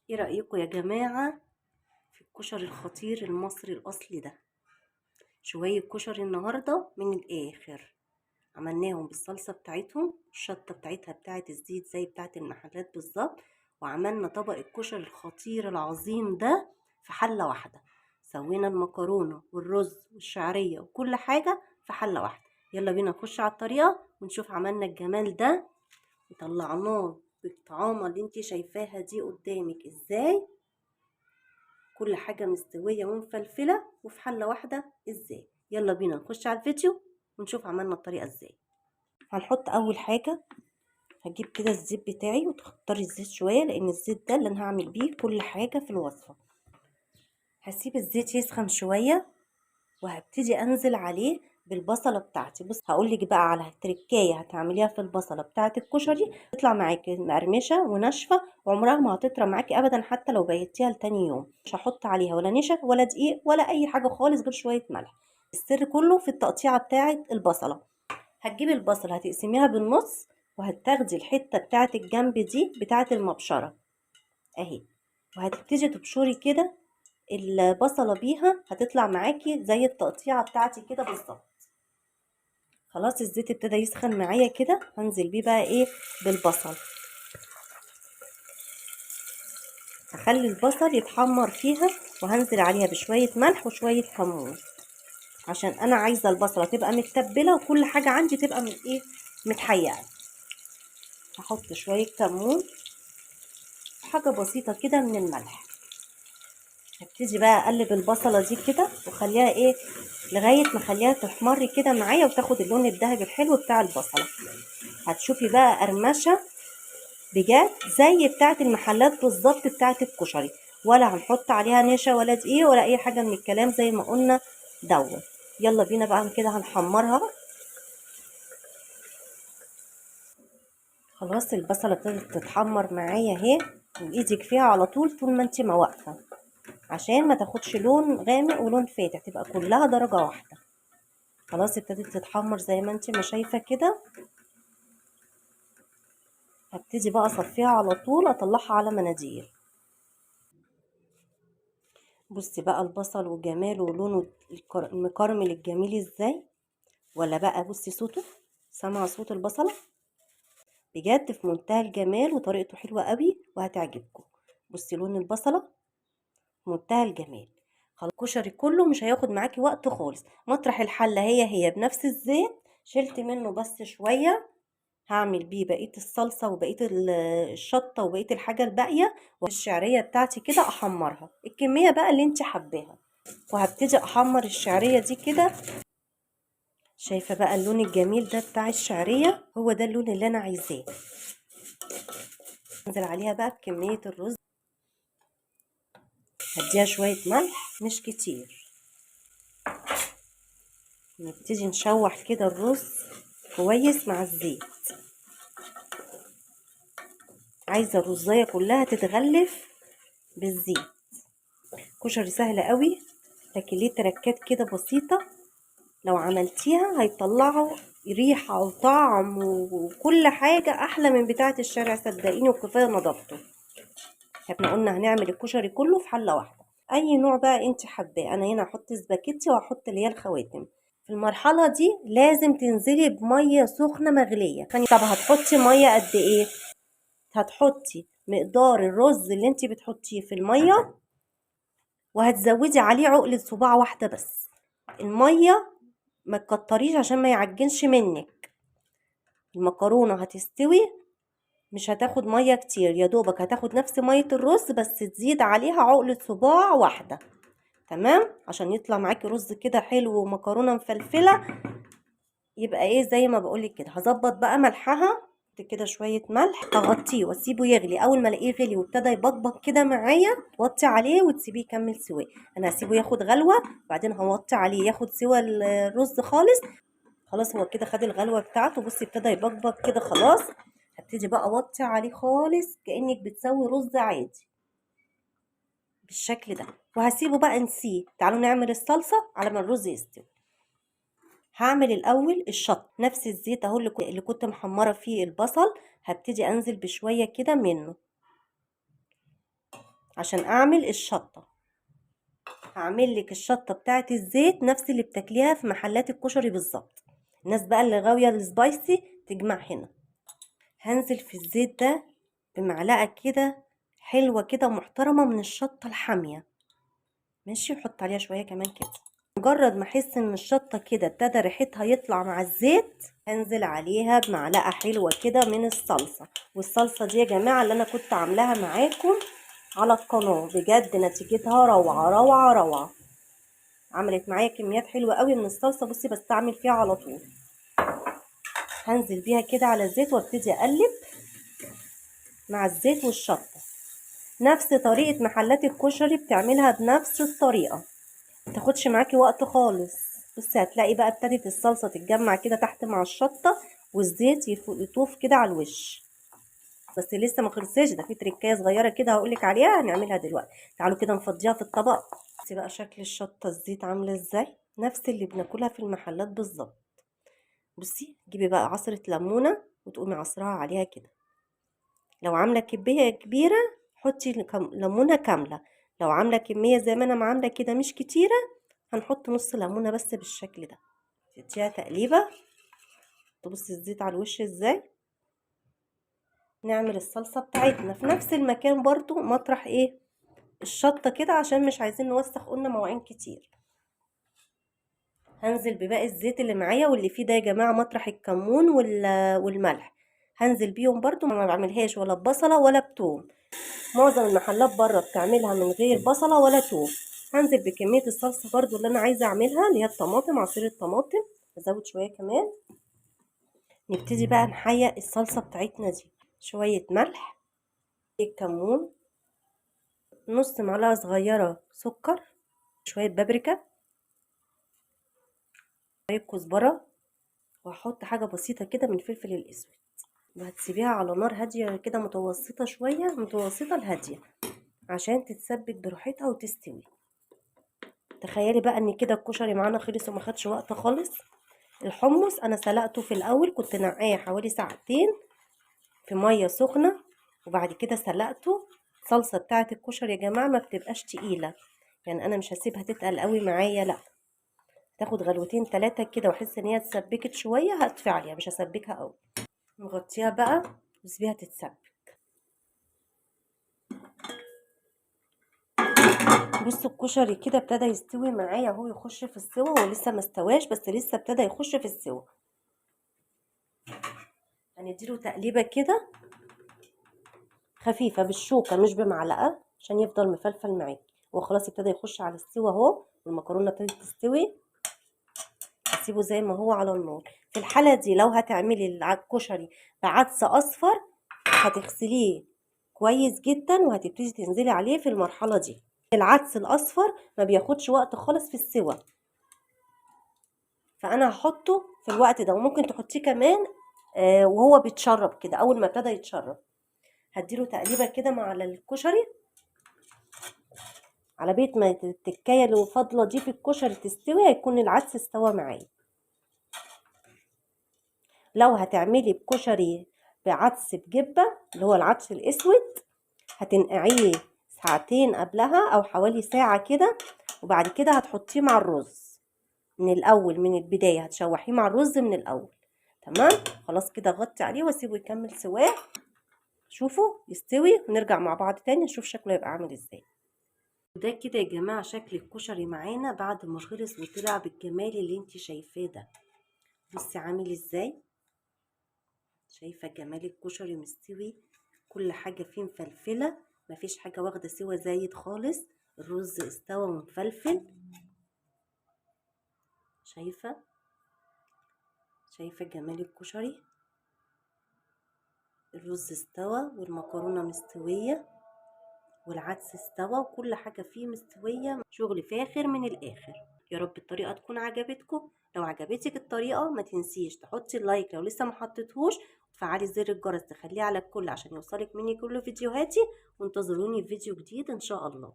ايه رأيكم يا جماعة في الكشري الخطير المصري الأصلي ده؟ شوية كشري النهاردة من الآخر، عملناهم بالصلصة بتاعتهم، الشطة بتاعتها بتاعت الزيت زي بتاعت المحلات بالظبط، وعملنا طبق الكشري الخطير العظيم ده في حلة واحدة. سوينا المكرونة والرز والشعرية وكل حاجة في حلة واحدة. يلا بينا نخش على الطريقة ونشوف عملنا الجمال ده وطلعناه بالطعامة اللي انتي شايفاها دي قدامك ازاي، كل حاجة مستوية ومفلفلة وفي حلة واحدة ازاي. يلا بينا نخش على الفيديو ونشوف عملنا الطريقة ازاي. هنحط اول حاجة، هجيب كده الزيت بتاعي وتختاري الزيت شوية لان الزيت ده اللي انا هعمل بيه كل حاجة في الوصفة. هسيب الزيت يسخن شوية وهبتدي انزل عليه بالبصلة بتاعتي. بص هقولك بقى على تركاية هتعمليها في البصلة بتاعت الكشري، تطلع معاكي مقرمشة وناشفة وعمرها ما هتطرى معاكي ابدا حتى لو بيتيها لتاني يوم. مش هحط عليها ولا نشا ولا دقيق ولا اي حاجة خالص غير شوية ملح. السر كله في التقطيعة بتاعت البصلة. هتجيبي البصلة هتقسميها بالنص وهتاخدي الحتة بتاعت الجنب دي بتاعت المبشرة اهي، وهتبتدي تبشري كده البصلة بيها، هتطلع معاكي زي التقطيعة بتاعتي كده بالظبط. خلاص الزيت ابتدى يسخن معايا كده، هنزل بيه بقى ايه بالبصل. هخلي البصل يتحمر فيها وهنزل عليها بشوية ملح وشوية كمون عشان انا عايزة البصلة تبقى متبلة وكل حاجة عندي تبقى من ايه متحيقة. هحط شوية كمون، حاجة بسيطة كده من الملح. هبتدي بقى اقلب البصلة دي كده واخليها ايه لغاية ما اخليها تحمر كده معايا وتاخد اللون الذهبي الحلو بتاع البصلة. هتشوفي بقى قرمشة بجد زي بتاعة المحلات بالظبط بتاعة الكشري، ولا هنحط عليها نشا ولا دقيق ولا اي حاجة من الكلام زي ما قلنا دوت. يلا بينا بقى كده هنحمرها. خلاص البصلة ابتدت تتحمر معايا اهي، وايدك فيها على طول طول ما انت ما واقفة عشان ما تاخدش لون غامق ولون فاتح، تبقى كلها درجة واحدة. خلاص ابتدت تتحمر زي ما انت ما شايفة كده. هبتدي بقى اصفيها على طول، اطلعها على مناديل. بصي بقى البصل وجماله ولونه المكرمل الجميل ازاي، ولا بقى بصي صوته، سامعة صوت البصلة؟ بجد في منتهى الجمال وطريقته حلوة قوي وهتعجبكم. بصي لون البصلة في منتهى الجمال. خلاص الكشري كله مش هياخد معاكي وقت خالص. مطرح الحلة هي هي بنفس الزيت، شلت منه بس شوية، هعمل بيه بقية الصلصة وبقية الشطة وبقية الحاجة الباقية، والشعرية بتاعتي كده احمرها الكمية بقى اللي انت حباها. وهبتدي احمر الشعرية دي كده. شايفة بقى اللون الجميل ده بتاع الشعرية، هو ده اللون اللي انا عايزاه. انزل عليها بقى بكمية الرز، هديها شوية ملح مش كتير. نبتدي نشوح كده الرز كويس مع الزيت. عايزة الرزاية كلها تتغلف بالزيت. كشري سهل قوي لكن ليه تركات كده بسيطة لو عملتيها هيطلعوا ريحة وطعم وكل حاجة أحلى من بتاعة الشارع صدقيني، وكفاية نظافته. احنا قلنا هنعمل الكشري كله في حلة واحدة، أي نوع بقى انت حباه. أنا هنا هحط سباكيتي وهحط اللي هي الخواتم. في المرحلة دي لازم تنزلي بمية سخنة مغلية. طب هتحطي مية قد ايه؟ هتحطي مقدار الرز اللي انت بتحطيه في المية وهتزودي عليه عقلة صباع واحدة بس. المية ما تكتريش عشان ما يعجنش منك. المكرونة هتستوي مش هتاخد مية كتير، يا دوبك هتاخد نفس مية الرز بس تزيد عليها عقلة صباع واحدة، تمام؟ عشان يطلع معاكي رز كده حلو ومكرونة مفلفلة. يبقى ايه زي ما بقولك كده. هظبط بقى ملحها كده شوية ملح، هغطيه واسيبه يغلي. اول ما الاقيه غلي وابتدى يبقبق كده معايا توطي عليه وتسيبيه يكمل سواه. انا هسيبه ياخد غلوة بعدين هوطي عليه ياخد سوى الرز خالص. خلاص هو كده خد الغلوة بتاعته، بصي ابتدى يبقبق كده خلاص. هبتدي بقى اوطي عليه خالص كأنك بتسوي رز عادي بالشكل ده، وهسيبه بقى نسيه. تعالوا نعمل الصلصة على ما الرز يستوي. هعمل الاول الشط، نفس الزيت اهو اللي كنت محمره فيه البصل، هبتدي انزل بشويه كده منه. عشان اعمل الشطه. هعمل لك الشطه بتاعه الزيت نفس اللي بتاكليها في محلات الكشري بالظبط. الناس بقى اللي غاويه ال spicy تجمع هنا. هنزل في الزيت ده بمعلقه كده حلوة كده ومحترمه من الشطه الحامية، ماشي، وحط عليها شوية كمان كده. مجرد ما احس ان الشطه كده ابتدى ريحتها يطلع مع الزيت، هنزل عليها بمعلقه حلوة كده من الصلصه. والصلصه دي يا جماعة اللي انا كنت عاملاها معاكم على القناة، بجد نتيجتها روعه روعه روعه. عملت معايا كميات حلوة قوي من الصلصه. بصي بستعمل فيها على طول. هنزل بيها كده على الزيت وابتدي اقلب مع الزيت والشطه، نفس طريقه محلات الكشري بتعملها بنفس الطريقة، متاخدش معاكي وقت خالص. بصي هتلاقي بقى ابتدت الصلصه تتجمع كده تحت مع الشطه، والزيت يطوف كده على الوش. بس لسه ما خلصش، ده في تركايه صغيرة كده هقولك عليها هنعملها دلوقتي. تعالوا كده نفضيها في الطبق. بصي بقى شكل الشطه الزيت عامله ازاي، نفس اللي بناكلها في المحلات بالظبط. بصي جيبي بقى عصره ليمونه وتقومي عصرها عليها كده. لو عامله كمية كبيرة حطي ليمونه كاملة، لو عامله كمية زي ما انا عامله كده مش كتيرة هنحط نص ليمونه بس بالشكل ده. تديها تقليبه، تبصي الزيت على الوش ازاي. نعمل الصلصه بتاعتنا في نفس المكان برضو، مطرح ايه الشطه كده، عشان مش عايزين نوسخ قلنا مواعين كتير. هنزل بباقي الزيت اللي معايا واللي فيه ده يا جماعة مطرح الكمون والملح، هنزل بيهم برضو. ما بعملهاش ولا ببصله ولا بتوم، معظم المحلات بره بتعملها من غير بصله ولا توم. هنزل بكمية الصلصه برضو اللي انا عايزه اعملها اللي هي الطماطم، عصير الطماطم ازود شوية كمان. نبتدي بقى نحيق الصلصه بتاعتنا دي. شوية ملح، الكمون، نص معلقه صغيرة سكر، شوية بابريكا، شوية كزبره، وهحط حاجة بسيطة كده من الفلفل الاسود. وهتسيبيها على نار هادية كده، متوسطه شوية، متوسطه الهادية، عشان تتسبك براحتها وتستوي. تخيلي بقى ان كده الكشري معانا خلص وما خدش وقت خالص. الحمص انا سلقته في الاول، كنت نقعاه حوالي ساعتين في مية سخنة، وبعد كده سلقته. الصلصه بتاعه الكشري يا جماعة ما بتبقاش تقيلة، يعني انا مش هسيبها تتقل قوي معايا، لا تاخد غلوتين ثلاثة كده واحس ان هي اتسبكت شوية هطفي عليها، مش هسبكها قوي. نغطيها بقى واسيبها تتسبك. بصوا الكشري كده ابتدى يستوي معايا اهو، يخش في السوا. هو لسه ما استواش بس لسه ابتدى يخش في السوا. هنديله تقليبه كده خفيفة بالشوكة مش بمعلقه عشان يفضل مفلفل معاكي. هو خلاص ابتدى يخش على السوا اهو، والمكرونه ابتدت تستوي. هسيبه زي ما هو على النار. في الحالة دي لو هتعملي الكشري بعدس اصفر هتغسليه كويس جدا وهتبتدي تنزلي عليه في المرحلة دي. العدس الاصفر ما بياخدش وقت خالص في السوا، فانا هحطه في الوقت ده، وممكن تحطيه كمان وهو بيتشرب كده. اول ما ابتدى يتشرب هديله تقليبه كده مع الكشري، على بيت ما التكايه اللي فاضلة دي في الكشري تستوي هيكون العدس استوى معايا. لو هتعملي بكشري بعدس بجبه اللي هو العدس الاسود، هتنقعيه ساعتين قبلها او حوالي ساعة كده، وبعد كده هتحطيه مع الرز من الاول، من البداية هتشوحيه مع الرز من الاول. تمام خلاص كده غطي عليه واسيبه يكمل سواه. شوفوا يستوي ونرجع مع بعض تاني نشوف شكله يبقى عامل ازاي. ده كده يا جماعة شكل الكشري معانا بعد ما خلص وطلع بالجمال اللي انت شايفاه ده. بصي عامل ازاي، شايفه جمال الكشري مستوي، كل حاجة فيه مفلفله، مفيش حاجة واخده سوا زايد خالص. الرز استوى ومفلفل، شايفه جمال الكشري. الرز استوى والمكرونه مستوية والعدس استوى وكل حاجة فيه مستوية، شغل فاخر من الاخر. يا رب الطريقة تكون عجبتكم. لو عجبتك الطريقة ما تنسيش تحطي اللايك لو لسه ما حطيتهوش، وتفعلي زر الجرس تخليه على الكل عشان يوصلك مني كل فيديوهاتي، وانتظروني في فيديو جديد ان شاء الله.